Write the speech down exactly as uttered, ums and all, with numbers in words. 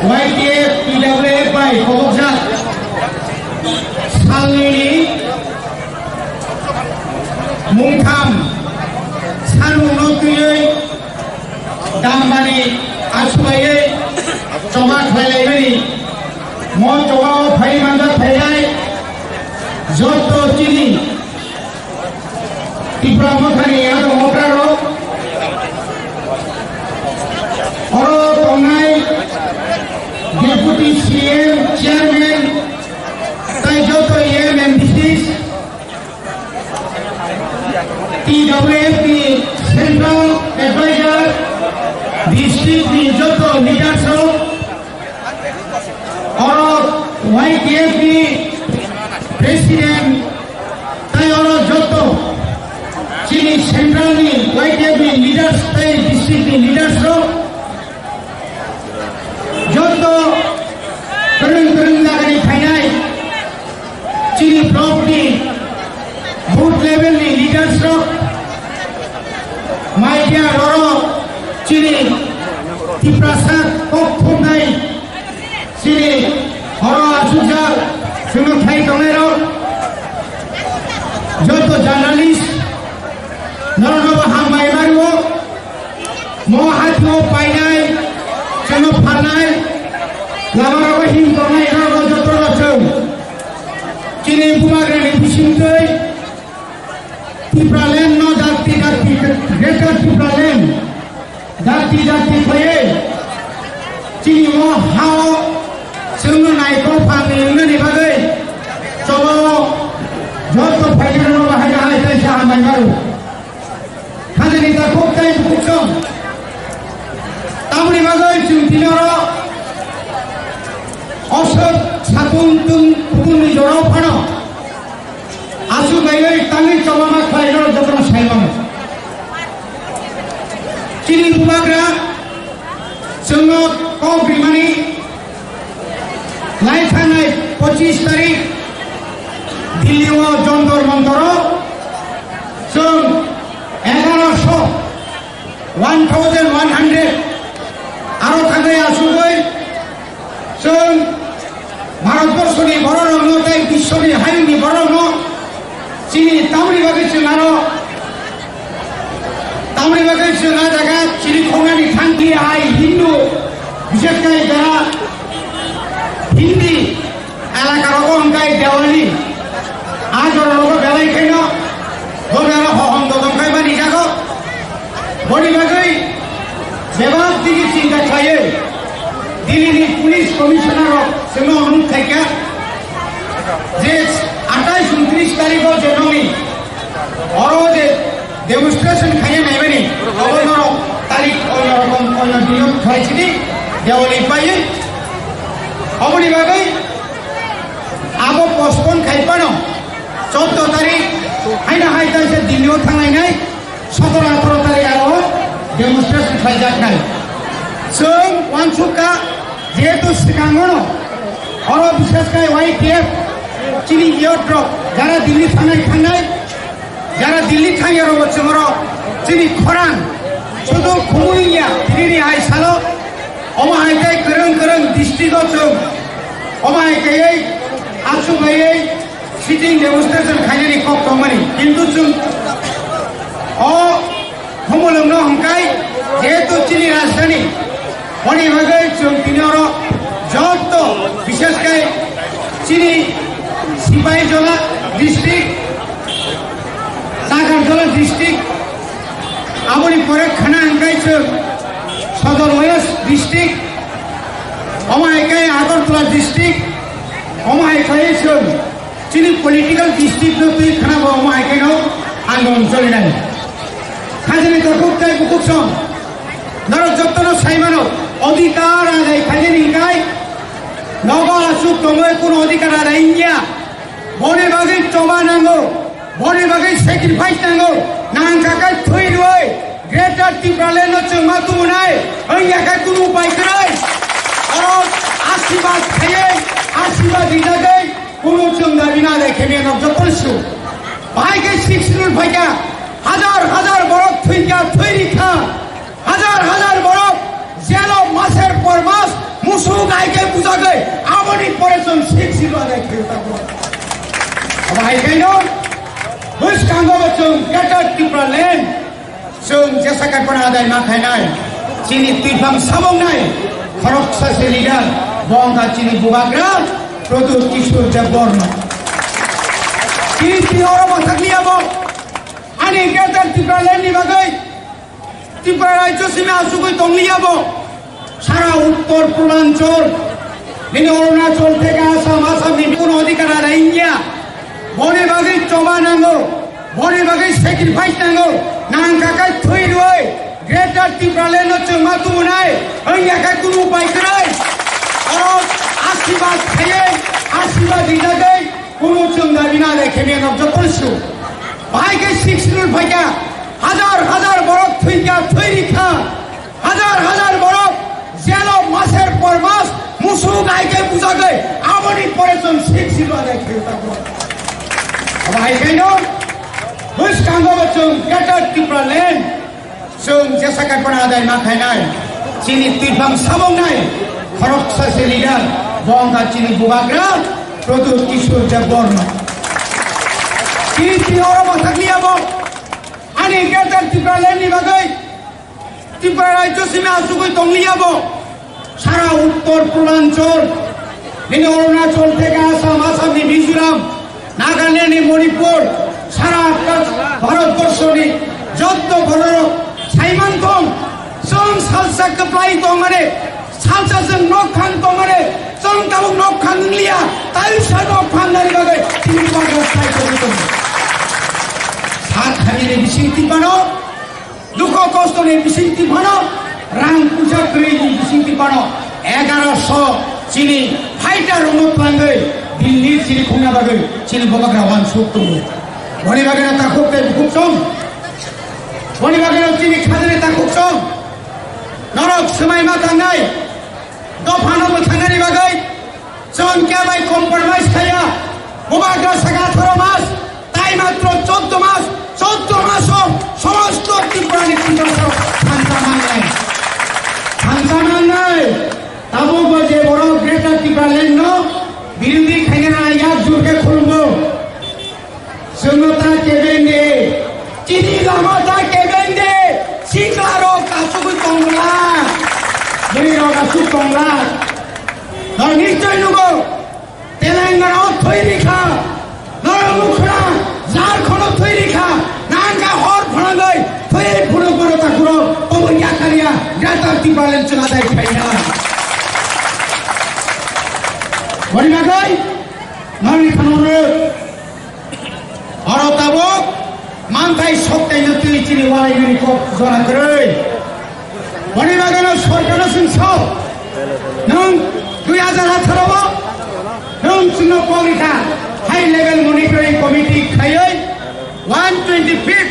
Y T F T W F bai kobokjak salnini mungtham sanmungno twiwi dambani asubaiwi choba khlailaimani mo chobao phai manjak phainai joto chini Tipra Mothani aro mokrarok, oro tongnai Deputy C M, Chairman, tai joto M M D Cs, T W F ni Central Advisor, District ni joto leaders rok, oro Y T F ni President, tai oro joto chini central ni Y T F ni leaders tai district ni leaders rok joto kwrwng kwrwng jagani phainai chini block ni booth level ni leaders rok media rok chini Tiprasa kok thumnai Chini oro asukjak chwngno khlai tongnairok joto journalist norokno bo hambai mano. Mo hathio painai chwngno phalnai lamarogo him tongnai norokno jotono chwng chini bubagrani bisingtwi Tipraland no dakti dakti Greater Tipraland dakti dakti khlaiwi chini o hao chwngno naikol phalni wngnani bagwi chobao joto phainairokno bahai bahai tei saha mai maro. Khajani takhuk tei bukhuk song. Tamoni bagwi chwng tini oro osok satung tung kutung ni jorao phano aswk kaiwi tangwi chobama khlairok jotono sai mano. Chini bubagra chwngno kok rimani lai thangnai pochis tarik Delhi o Jantar Mantaro chwng egaroso, one thousand one hundred aro thangwi asugwi chwng Bharatborsoni bororokno tei biswoni hayungni bororokno chini tamni bagwi chwng aro tamni bagwi chwng a jaga chini khongnani thangti hai Hindu, bishesh khe jara Hindi elakarogo hwnkhe Diwali a jorao belai kheno bo bera hohom dodom khai mani jago. Boni bagwi bebak digi chinta khlaiwi Delhi ni police commissioner rok chwngno onurod khaikha je atais untris tarikh o je nongni oro je demonstration khaina naimani obo norok tarik onno rokom onno dinok khlai sidi Diwali paiwi. Oboni bagwi abo postpone khai phano choudo tarik haino hai kaisa Delhi o thanglainai. Sotoro atharo tarik aro demonstration khlaijaknai. Chwng uansukha, jehetu swkangono oro bishesh khe Y T F chini youth rok jara Delhi thangnai thangnai, jara Delhi thangya rokbo chwng oro chini khorang sudu khumui wngya, tinini hai salo omo hai khe kwrwng kwrwng district o chwng omo hai khe aswk bai sitting demonstration khainani kok tongmani, kintu chwng o humulwngno hwnkhai jehetu chini rajdhani, boni bagwi chwng tini oro joto, bishesh khe chini Sipaijala district, Nagarjala district, aboni pore khana hwnkhai chwng Sodor West district, omo hai khe Agartala district, omo hai khe chwng Chini political district no twi khna bo omo hai khe no andolon choli nai. Khajani takhuk tei bukhuk song. Norok jotono sai mano, odhikar adai khainani hwnkhe nogo aswk tongwi kuno odhikar adai wngya. Boni bagwi choba nango, boni bagwi sacrifice nango. Nangkha khe thwi rwui Greater Tipraland no chwng ma tubunai wngya khe kunu upai kwrwi. Oro asibad khaiwi, asibad rijagwi, Kunu chwng dabi na le khemya nok joto su. Bahai khe six schedule phaikha. Hajar hajar borok thwikha, thwi rikha. Hajar hajar borok jelo maser por mas musuk Bahai kaino, bwskango bo chwng Greater Tipraland, chwng jesa kai phano adai ma khainai, chini twiphang sabongnai, khoroksa se leader, bo wngkha chini bubagra, Pradyut Kishore Debbarma. Chini twi oro bo thakliya bo, ani Greater Tipraland ni bagwi, Tripura rajyo simi asugwi tongliya bo. Sara uttor purbanchol, nini Arunachal theke Assam, Assam ni kuno odhikar ada wngya. Boni bagwi choba nango, boni bagwi sacrifice nango. Nangkha khe thwi rwi Greater Tipraland no chwng ma tubunai, wngya khe kunu upai kwrwi. Oro asibad khaiwi, asibad rijagwi, kunu chwng dabi na le khemya nok joto su. Bahai khe six schedule phaikha, hajar hajar borok thwikha, thwi rikha, hajar hajar borok jelo maser por mas musuk hai khe bujagwi, aboni pore chwng six schedule adai khaio ta borok. Bahai khaino bwskango bo chwng Greater Tipraland, chwng jesa kai phano adai ma khainai, chini twiphang sabongnai, khoroksa se leader, bo wngkha chini bubagra, Pradyut Kishore Debbarma. Chini twi oro bo thakliya bo, ani Greater Tipraland ni bagwi, Tripura rajyo simi asugwi tongliya bo. Sara uttor purbanchol, nini Arunachal theke Assam, Assam ni Mizoram, Nagaland ni Manipur, sara Bharat borso ni jotto borok saiman tong, chwng salsa kwplai tongmani, salsa chwng nok khang tongmani, chwng tabuk nok khang wngliya, tai sa nok khang nani bagwi chini bagwi sai tongwi tongo. Sat hamyani bising twi phano, dukho kosto ni bising twi phano, rang puisa kwrwi ni bising twi phano, egaroso chini fighter rokno twlangwi Delhi chini khungna bagwi chini bubagra uansuk tongo. Boni bagwi no takhuk tei bukhuk chong, boni bagwi no chini khajani takhuk chong, norok swmai ma tangnai. Dophano mwthangnani bagwi chwng khe bai compromise khaiya. Bubagra saka atharo mas, tai matro choddo mas, choddo maso somosto Tripurani Tiprasarok thansa mangnai. Thansa mangnai. Tabukbo je borok Greater Tipraland no birodhi khainani yak jur khe khulumgo. Chwngno ta kebeng de, chini lama ta kebeng de, sikla rok kasugwi tongla, bwrwi rok asuk tongla. Nor nischoi nugo, Telangana o thwi rikha, nor mukhra, Jharkhand o thwi rikha, nangkha hor phwnangwi thwi phunuk mano takhurok, obo yakariya, Greater Tipraland chwng adai khaina. Boni bagwi, nor ni phano rw. Oro tabuk manthai sok taino twi chini walai mani kok jora kwrwi. Boni bagwino sorkarno chwng sao, nwng dui hajar atharo o nwng chwngno kok rikha high level monitoring committee khaiwi one twenty fifth